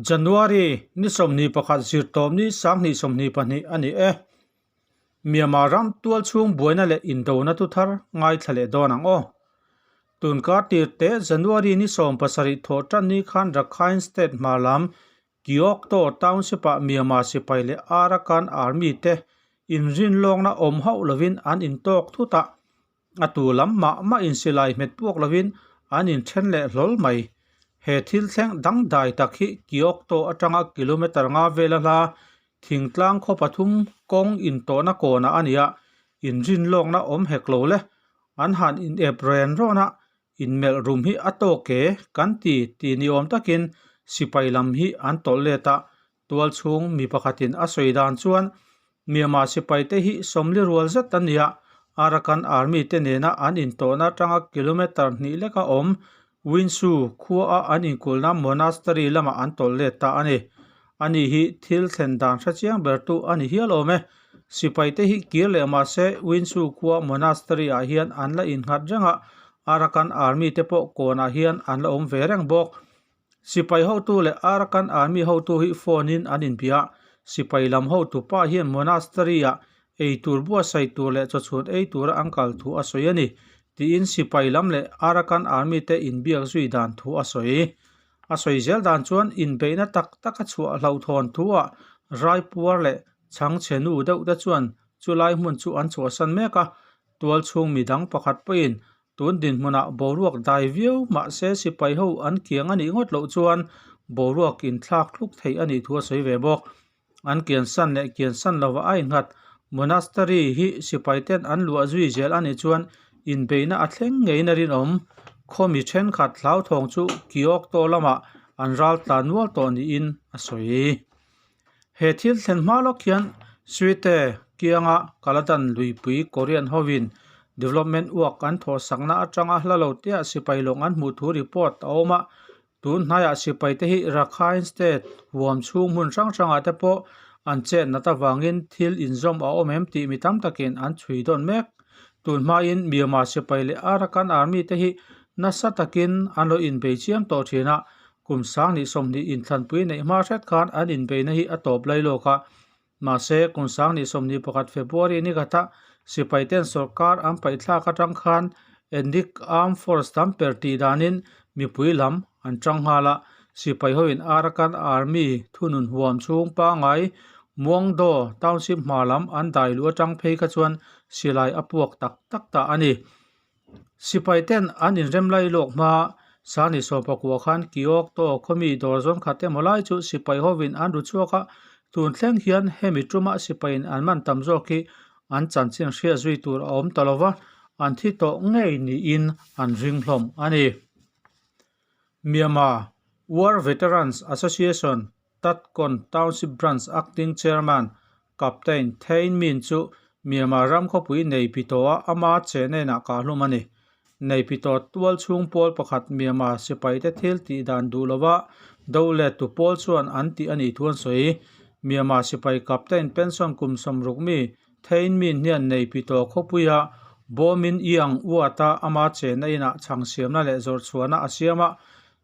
January ni 21 zirtawpni 2022 a ni e. Myanmar ram tual chhung buaina leh indona thu thar ngaithla leh dawn ang aw. Tunkar tir te January ni 17 thawh tan ni khan Rakhine State hma lam Kyauktaw Township-ah Myanmar sipai leh Arakan Army te inrinlawkna awm hauh lovin an intawk thut a, a tu lam mah mah in silai hmet puak lovin an inthen leh hlawl mai. He thil thleng dangdai tak hi Kyauktaw atanga kilometre nga vela hla thingtlang khaw pathum kawng intawhna kawnah a ni a, inrinlawkna awm hek lo le. An han inep ren rawn a, Inmelh rum hi a tawk e kan ti tih ni awm takin sipai lam hi an tawlh let a, tual chhung mi pakhatin a sawi dan chuan Myanmar sipai te hi sawmli rual zet an ni a, Arakan Army te nena an intawhna atanga kilometre hnih leka awm Winsu khua a an inkulhna monastery lamah an tawlh let ta a ni. Ani hi thil thlen dan hre chiang bertu a ni hial awm e. Sipai te hi kir leh mah se Winsu khua monastery ah hian an la innghat reng a, Arakan Army te pawh kawnah hian an la awm ve reng bawk. Sipai hotu leh Arakan Army hotu hi phone in an inbia a, sipai lam hotu pa hian monastery ah ei tur buatsaih tur leh chawchhun ei tura an kal thu a sawi a ni, tiin sipai lam leh Arakan Army te inbiak zui dan thu a sawi. A sawi zel dan chuan inbeihna tak taka chhuah hlauhthawn thuah Raipuar leh Chhangchhe nu deuh te chuan chulai hmun chu an chhuahsan mek a, tual chhung midang pakhat pawhin tun dinhmunah boruak dai viau mahse sipai ho an kiang a nih ngawt loh chuan boruak inthlak thluk theih a nih thu a sawi ve bawk. An kiansan leh kiansan lova a innghat monastery hi sipai ten an luah zui zel a nih chuan inbeihna a thleng ngeiin a rinawm. Khawmi thenkhat hlauthawng chu Kyoto lamah an ral tla nual tawh niin a sawi. He thil thlen hma lawk hian Suite kianga Kaladan luipui Korean hovin development work an thawhsakna atanga hla lo tea sipai lawng an hmuh thu report a awm a. Tun hnaiah sipai te hi Rakhine State huam chhung hmun hrang hrangah te pawh an chet nat avangin thil inzawm a awm em tih mi tam takin an chhui dawn mek. Tun hmain Myanmar sipai leh Arakan Army te hi nasa takin an lo inbei chiam tawh thin a, kum 2020 inthlanpui neih hma hret khan an inbeina hi a tawp lai lawk a. Mahse, kum 2021 February ni khatah sipai ten sorkar an paihthlak atang khan Ethnic Armed Force tam per tih danin mipui lam an tang nghal a, sipai hoin Arakan Army thunun huam chhung pangngai Muangdaw Township hma lam an dai luh atang phei kha chuan silai a puak tak tak ta a ni. Sipai ten an inrem lai lawk hma Sani 14 khan Kiok Taw khawmi dawr zawn khat emaw lai chu sipai hovin an ru chhuak a, tun thleng hian hemi tuma sipaiin an man tam zawk hi an chanchin hriat zui tur a awm ta lova, an thi tawh ngei niin an ring hlawm a ni. Myanmar War Veterans Association Tatkon Township Branch Acting Chairman Captain Thein Min chu Myanmar ram khawpui Naypyidaw-a ama chenenah kah hlum a ni. Naypyidaw tual chhung pawl pakhat Myanmar sipaite thil tih dan duh lova do lettu pawl chuan an tih a nih thu an sawi. Myanmar sipai Captain pension kum 60 mi Thein Min hian Naypyidaw khawpuia Bawmin Iang Uata ama chenna inah chhang siamna leh zawrhchhuahna a siam a,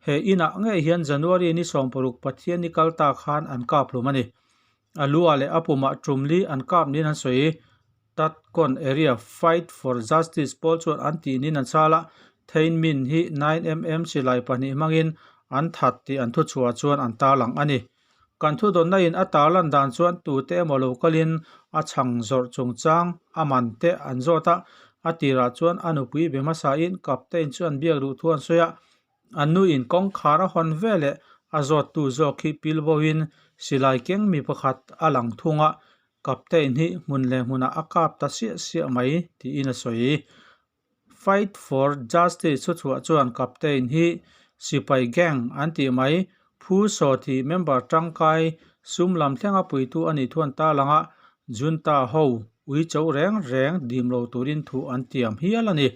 He inah ngei hian January ni 16 Pathian ni kal ta khan an kap hlum a ni. A luah leh a pumah tumli an kap niin an sawi. Tatkon Area Fight for Justice pawl chuan an tih niin an chhal a, Thein Min hi 9mm silai pahnih hmangin an that tih an thuchhuah chuan an tarlang a ni. Kan thudawnna in a tarlan dan chuan tute emaw lo kalin a chhang zawrh chungchang a man te an zawt a, a tirah chuan a nupui be hmasain Captain chu an biak duh thu an sawi a, A nuin kawngkhar a hawn ve leh a zawttu zawk hi pilboin silai keng mi pakhat a lang thung a, Captain hi hmun leh hmunah a kap ta siah siah mai tiin a sawi. Fight for Justice thu chhuah chuan Captain hi sipai gang an tih mai Phu Saw tih member tangkai sum lam thlenga puitu a nih thuan ta lang a, junta ho ui cho reng reng dim lo turin thu an tiam hial a ni.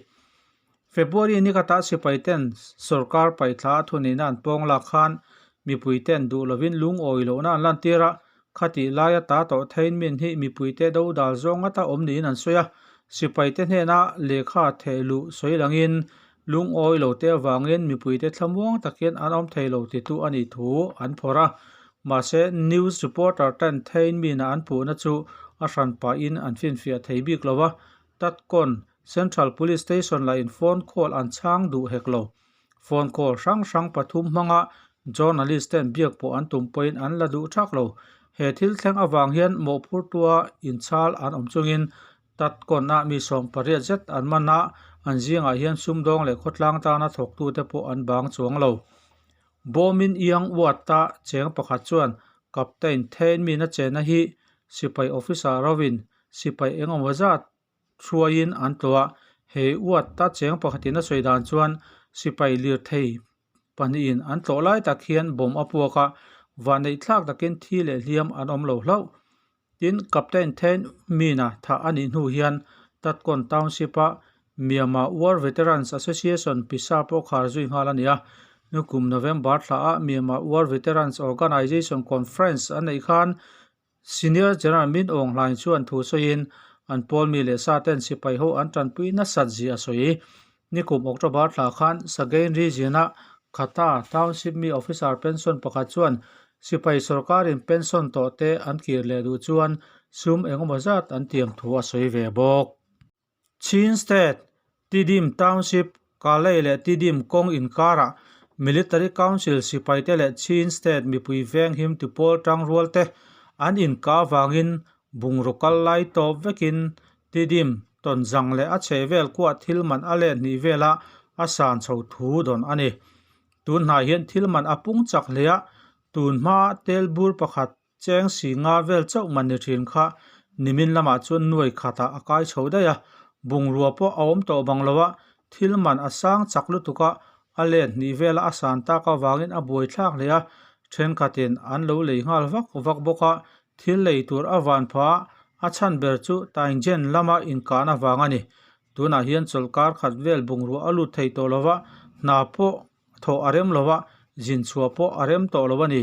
February ni khatah sipai ten sorkar paihthla a thunihna an pawng lak khan mipui ten duh lovin lungawi lohna an lantir a, khatih laia ta tawh thein min hi mipui te do dal zawng ngata awm niin an sawi a, sipai te hnena lehkha theh luh sawi langin Lungawi lo te avangin mipuite thlamuang takin an awm thei lo titu a nih thu an phawrh a. Mahse, news reporter ten Thein Min-a an puhna chu a hran pahin an finfiah thei bik lo a. Tatkawn Central Police Station lahin phone call an chhang duh hek lo. Phone call hrang hrang pathum hmanga journalist ten biak pawh an tum pawhin an la duh thak lo. He thil thleng avang hian mawhphurtua inchhal an awm chungin Tatkawn-ah mi 80 zet an man a, an zingah hian sumdawng leh khawtlang tana thawktute pawh an bang chuang lo. Bawmin Iang Uata cheng pakhat chuan Captain Thein Min-a chenna hi sipai officer rovin sipai eng emaw zat hruaiin an tlawh a, he Uata cheng pakhatin a sawi dan chuan sipai lirthei pahnihin an tlawh lai tak hian bomb a puak a, vanneih thlak takin thi leh hliam an awm lo hlauh. Tin, Captain Thein Min-a thah a nih hnu hian Tatkawn Township-a Myanmar War Veterans Association pisa pawh khar zui nghal a ni a. Nukum November thlaah Myanmar War Veterans Organization Conference an neih khan Senior General Min Aung Hlaing chuan thu sawiin an pawl mi leh sa ten sipai ho an tanpui nasat zia a sawi. Nikum October thla khan Sagaing Region-a Khata Township mi officer pension pakhat chuan sipai sorkarin pension tawh te an kir leh duh chuan sum engemaw zat an tiam thu a sawi ve bawk. Chin State, Tidim Township, Kalay leh Tidim kawng inkarah Military Council sipaite leh Chin State mipui venghim tipawl tangrual te an inkah avangin bungraw kal lai tawp vekin Tidim, Tawnzang leh a chhehvel kuah thil man a let hnih velah a san chho thu dawn a ni. Tun hnai hian thil man a pung chak hle a, tun hmaa tel bur pakhat Cheng si nga vel chauh man ni thin kha nimin lamah chuan nuai khatah a kai chho daih a, bungrua pawh a awm tawh bang lo a, thil man a sang chak lutuk a, a let hnih vela a san tak avangin a buai thlak hle a, thenkhatin an lo lei nghal vak vak bawk a, thil lei tur a van phah a, a chhan ber chu Taingen lama inkahna vang a ni. Tunah hian chawlhkar khat vel bungrua a lut thei tawh lo va, hna pawh Thawh a rem lo a, zin chhuah pawh a rem tawh lo a ni.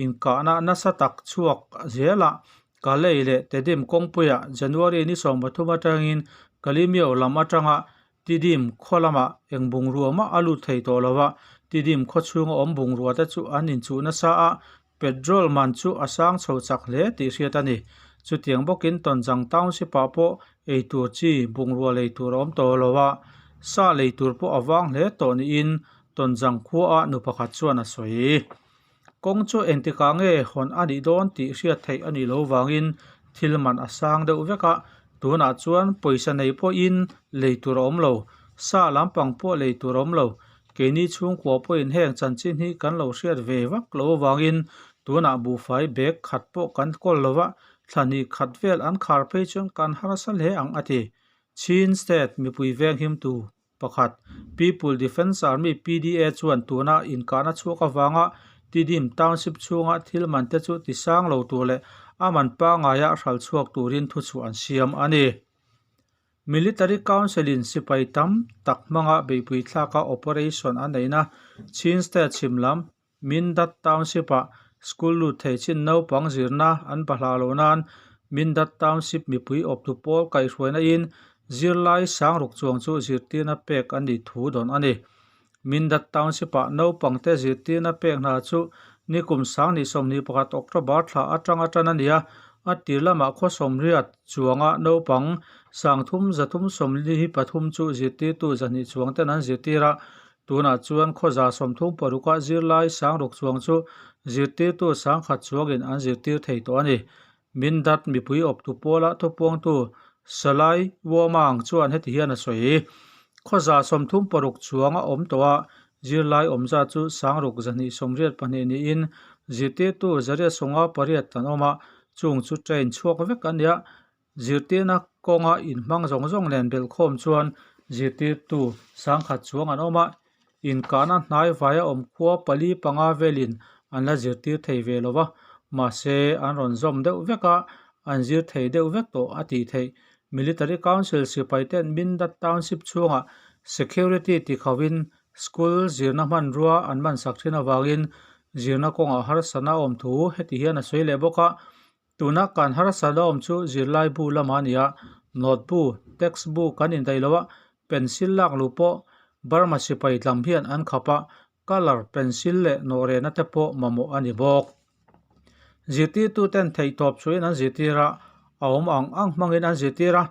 Inkahna nasa tak chhuak zelah Kalay leh Tedim kawngpuiah January ni 13 atangin Kalimio lam atanga Tidim khaw lamah eng bungrua mah a lut thei tawh lo a, Tidim khaw chhunga awm bungrua te chu an inchuh nasa a, petrol man chu a sang chho chak hle tih hriat a ni. Chutiang bawkin Tonzang Township-ah pawh ei tur chi bungrua lei tur a awm tawh lo a, sa lei tur pawh a vang hle tawh niin Tonzang khuaah nu pakhat chuan a sawi. Kawng chu engtikah nge hawn a nih dawn tih hriat theih a nih loh vangin thil man a sang deuh vek a, tunah chuan pawisa nei pawhin lei tur a awm lo, sa lampang pawh lei tur a awm lo. Keini chhungkua pawhin heng chanchin hi kan lo hriat ve vak lo avangin tunah buhfai bag khat pawh kan kawl lo va, thla hnih khat vel an khar phei chuan kan harsa hle ang a ti. Chin State mipui venghimtu pakhat People Defence Army, PDA, chuan tuna inkahna chhuak avanga Tidim Township chhunga thil man te chu tisang lo tur leh a man pangaia hral chhuak turin thuchhuah an siam a ni. Military Council-in sipai tam tak hmanga beihpui thlaka operation a neihna Chin State chhim lam Mindat Township-ah school lut thei chin naupang zirna an bahlah loh nan Mindat Township mipui awptu pawl kaihhruaina in zirlai sangruk chuang chu zirtirna pek a nih thu dawn a ni. Mindat Township-ah naupangte zirtirna pek hna chu nikum 2021 October thla atanga tan a ni a, a tir lamah khaw sawmriat chuanga naupang 3343 chu zirtirtu 200 chuang ten an zirtir a, tunah chuan khaw 36 a zirlai sangruk chuang chu zirtirtu 10,000 chuangin an zirtir thei tawh a ni. Mindat mipui awptu pawla thupuangtu Salai Womang chuan heti hian a sawi, Khaw 36 chuang a awm tawh a, zirlai awmza chu 6282 niin zirtirtu 158 an awm a, chung chu train chhuak vek a nia. Zirtirna kawnga inhmang zawng zawng nen belhkhawm chuan zirtirtu 10,000 chuang an awm a, Inkahna hnai vaia awm khua pali panga velin an la zirtir thei ve lo va, mahse an rawn zawm deuh vek a, an zir thei deuh vek tawh a tih theih. Military Council sipai ten Mindat Township chhungah security tikhovin school zirna hmanrua an hmansak thin avangin zirna kawngah harsatna a awm thu heti hian a sawi leh bawk a. Tuna kan harsatna awm chu zirlai bu lamah a ni a, note bu, text bu kan indaih lo a, pencil lak luh pawh Burma sipai tlam hian an khap a, colour pencil leh nawhrehna te pawh mamawh a ni bawk. Zirtirtuten theihtawp chhuahin an zirtir a, a awm ang ang hmangin an zirtir a,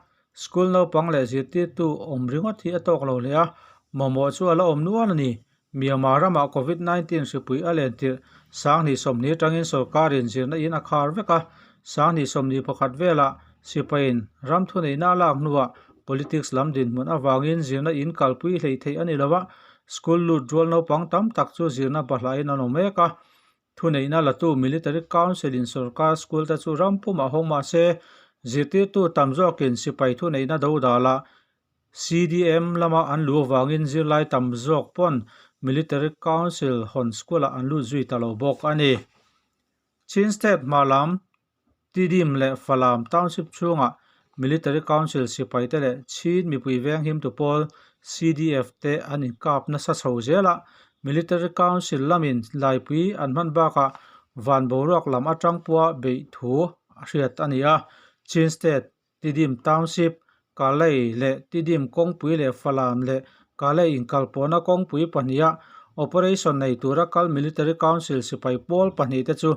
school naupang leh zirtirtu awm ringawt hi a tawk lo hle a, mamawh chu a la awm nual a ni. Myanmar ramah Covid 19 hripui a len tirh 2020 atangin sorkarin zirna in a khar vek a, 2021 velah sipaiin ram thuneihna a lak hnuah politics lam dinhmun avangin zirna in kalpui hleih theih a ni lo a, school lut rual naupang tam tak chu zirna bahlahin an awm mek a. Thuneihna latu Military Council in sorkar school te chu ram pumah hawng mah se, zirtirtu tam zawkin sipai thuneihna dodalah CDM lama an luh avangin zirlai tam zawk pawn Military Council hawn school-ah an lut zui ta lo bawk a ni. Chin State hma lam Tidim leh Falam Township chhungah Military Council sipaite leh Chin mipui venghimtu pawl CDF te an inkap nasa chho zel a, Military Council lamin laipui an hman bakah van boruak lam atang pawha beih thu a hriat a ni a, Chin State Tidim Township, Kalay leh Tidim kawngpui leh Falam leh Kalay inkalpawhna kawngpui pahniha operation nei tura kal Military Council sipai pawl pahnihte chu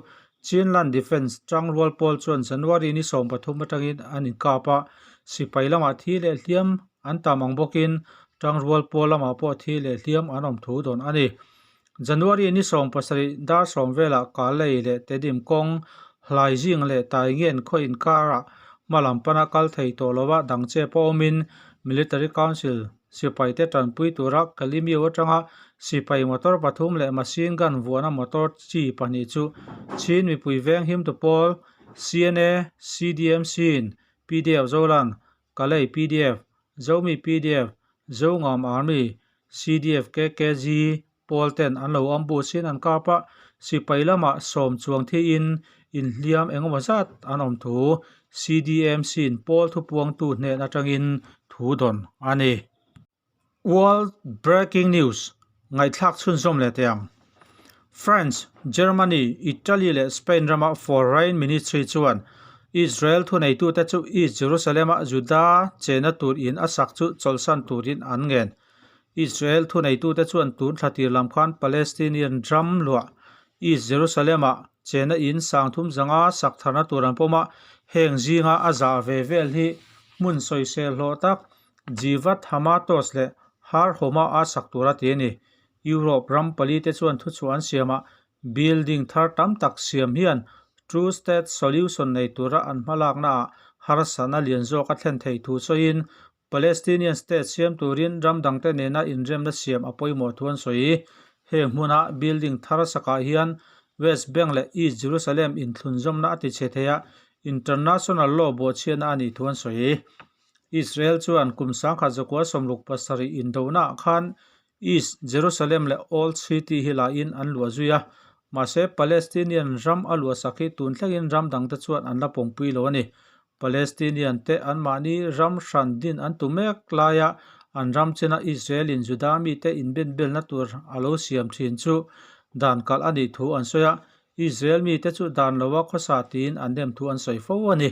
Chinland Defence tangrual pawl chuan January ni 13 atangin an inkap a, sipai lamah thi leh hliam an tam ang bawkin tangrual pawl lamah pawh thi leh hliam an awm thu dawn a ni. January ni 17 dar sawm velah Kalay leh Tedim kawng, Hlaizing leh Taingen khaw inkarah hma lam pana kal thei tawh lova dang che pawh awmin Military Council sipaite tanpui tura Kalimiu atanga sipai motor pathum leh machine gun vuahna motor chi pahnih chu Chin mipui veng himtu pawl CNA, CDMC-in PDF Zolan, Kalay PDF, Zomi PDF, Zongam Army, CDF KKG pawl ten an lo ambush in an kap a, sipai lamah sawm chuang thiin inhliam engemaw zat an awm thu CDMC in pawl thupuangtu hnen atangin thu dawn a ni. World Breaking News ngaihthlak chhunzawm leh teh ang. France, Germany, Italy leh Spain rama Foreign Ministry chuan Israel thuneitute chu East Jerusalem-a Juda chena tur in a sak chu chawlhsan turin an ngen. Israel thuneitute chuan tun thla tir lam khan Palestinian ram luah East Jerusalem-ah chena in sangthum zanga sak tharna tur an pawm a, heng zinga a zah ve vel hi hmun sawisel hlawh tak Givat Hamatos leh Har Homa-a sak tur a ti a ni. Europe ram palite chuan thuchhuah an siamah building thar tam tak siam hian two state solution nei tura an hmalaknaah harsatna lian zawk a thlen theih thu sawiin Palestinian state siam turin ram dangte nena inremna siam a pawimawh thu an sawi. Heng hmuna building thar sakah hian West Bank leh East Jerusalem inthlunzawmna a tichhe thei a, international law bawhchhiatna a nih thu an sawi. Israel chuan kum 1967 indonaah khan East Jerusalem leh Old City hi lahin an luah zui a, mahse Palestinian ram a luahsak hi tun thlengin ram dangte chuan an la pawmpui lo a ni. Palestinian te anmahni ram hran din an tu mek laia an ram chena Israel in Juda mite inbenbelna tur a lo siam thin chu dan kalh a nih thu an sawi a, Israel mite chu dan loa khawsa tiin an dem thu an sawi fo a ni.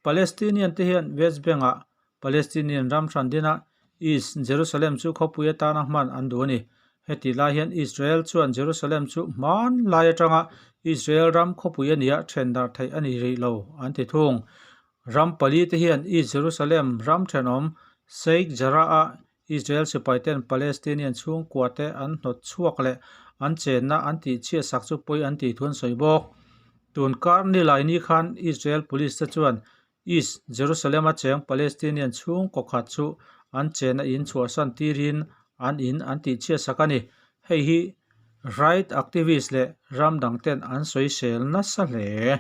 Palestinian te hian West Bank-ah Palestinian ram hran dina East Jerusalem chu khawpui atana hman an duh a ni. Hetih lai hian Israel chuan Jerusalem chu hman lai atanga Israel ram khawpui a nia then darh theih a ni rih lo an ti thung. Ram pali te hian East Jerusalem ram thenawm Sheikh Jarrah-a Israel sipaiten Palestinian chhungkua te an hnawt chhuak leh an chenna an tihchhiat sak chu pawi an tih thu an sawi bawk. Tun kar nilai ni khan Israel police te chuan East Jerusalem-a cheng Palestinian chhungkaw khat chu an chenna in chhuahsan tirin an in an tihchhiat sak a ni. Hei hi right activist leh ram dangten an sawisel nasa hle.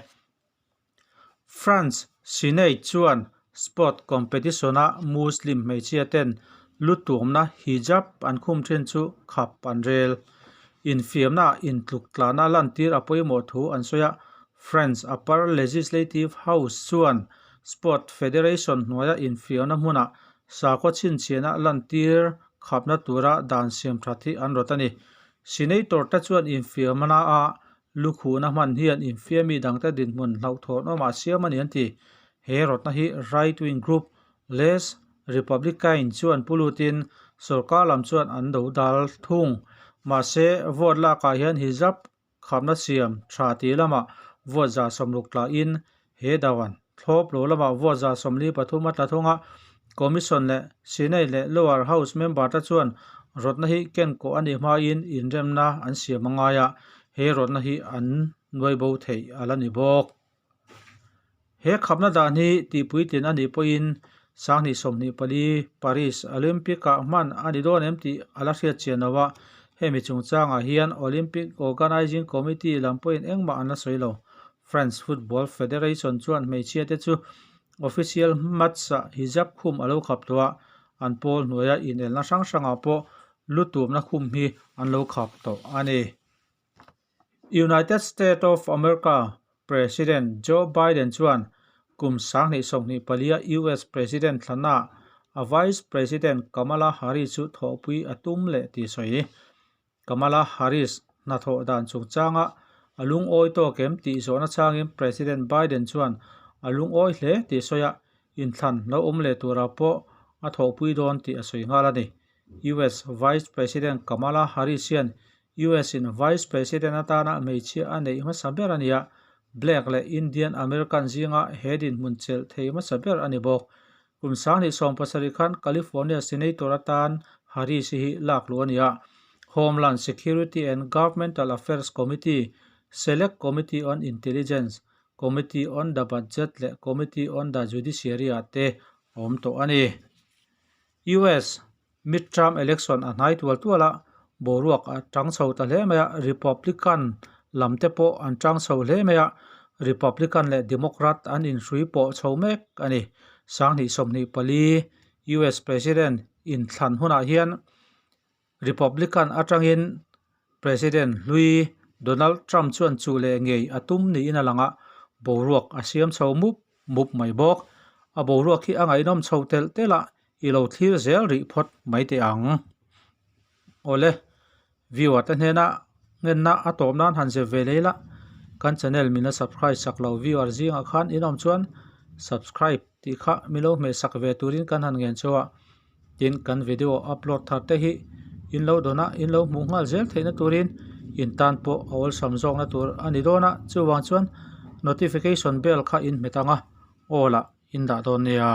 France Senate chuan sport competition-a Muslim hmeichhia ten lu tuamna hijab an khum thin chu khap an rel. Infiamnaah intluk tlana lantir a pawimawh thu an sawi a, France Upper Legislative House chuan Sport Federation hnuaia infiamna hmunah sakhaw chhinchhiahna lantir khapna tura dan siam that hi an rawt a ni. Senator te chuan infiamna-a lukhuhna hman hian infiami dangte dinhmun hlauhthawn awmah siam a ni an ti. He rawtna hi right-wing group Les Republicains chuan pu lutin Sorkar lam chuan an do dal thung. Mahse, vote lakah hian hijab khapna siam tha tih lamah vote 160 tlain he dan thlawp lo lamah vote 143 a tla thung a. Commission leh Senate leh Lower House member te chuan rawtna hi kenkawh a nih hmain inremna an siam a ngai a, he rawtna hi an nuai bo theih a la ni bawk. He khapna dan hi tihpuitlin a nih pawhin 2024 Paris Olympic-ah hman a ni dawn em tih a la hriat chian lo a, hemi chungchangah hian Olympic Organising Committee lam pawhin engmah an la sawi lo. France Football Federation chuan hmeichhia te chu official match-ah hijab khum a lo khap tawh a, an pawl hnuaia inelna hrang hrangah pawh lu tumna khum hi an lo khap tawh a ni. United States of America President Joe Biden chuan kum 2024 a US President thlanah a Vice President Kamala Harris chu thawhpui a tum leh tih sawi. Kamala Harris hnathawh dan chungchanga a lungawi tawk em tih zawhna changin President Biden chuan a lungawi hle tih sawi a, inthlan lo awm leh turah pawh a thawhpui dawn tih a sawi nghal a ni. US Vice President Kamala Harris hian US in Vice President atana hmeichhia a neih hmasa ber a ni a, Black leh Indian American zinga he dinhmun chelh thei hmasa ber a ni bawk. Kum 2017 khan California Senator atan Harris hi lak luh a ni a, Homeland Security and Governmental Affairs Committee, Select Committee on Intelligence, Committee on the Budget leh Committee on the Judiciary ah te a awm tawh a ni. US Midterm election a hnai tual tual a, boruak a tang chho ta hle mai a, Republican lam te pawh an tang chho hle mai a, Republican leh Democrat an inhrui pawh chho mek a ni. 2024 US President inthlan hunah hian Republican atangin President hlui Donald Trump chuan chuh leh ngei a tum niin a lang a, boruak a siam chho mup mup mai bawk. A boruak hi a ngaihnawm chho telh telh a, i lo thlir zel rih phawt mai teh ang. Awle, viewer te hnena ngenna a tawp nan han zep ve lei la, kan channel min la subscribe sak lo viewer zingah khan in awm chuan subscribe tih kha min lo hmeh sak ve turin kan han ngen chauh a, tin kan video upload thar te hi in lo dawn a, in lo hmuh nghal zel theihna turin in tan pawh a awlsam zawkna tur a ni dawn a, chuvang chuan notification bell kha in hmet ang a, aw lah in dah dawn nia.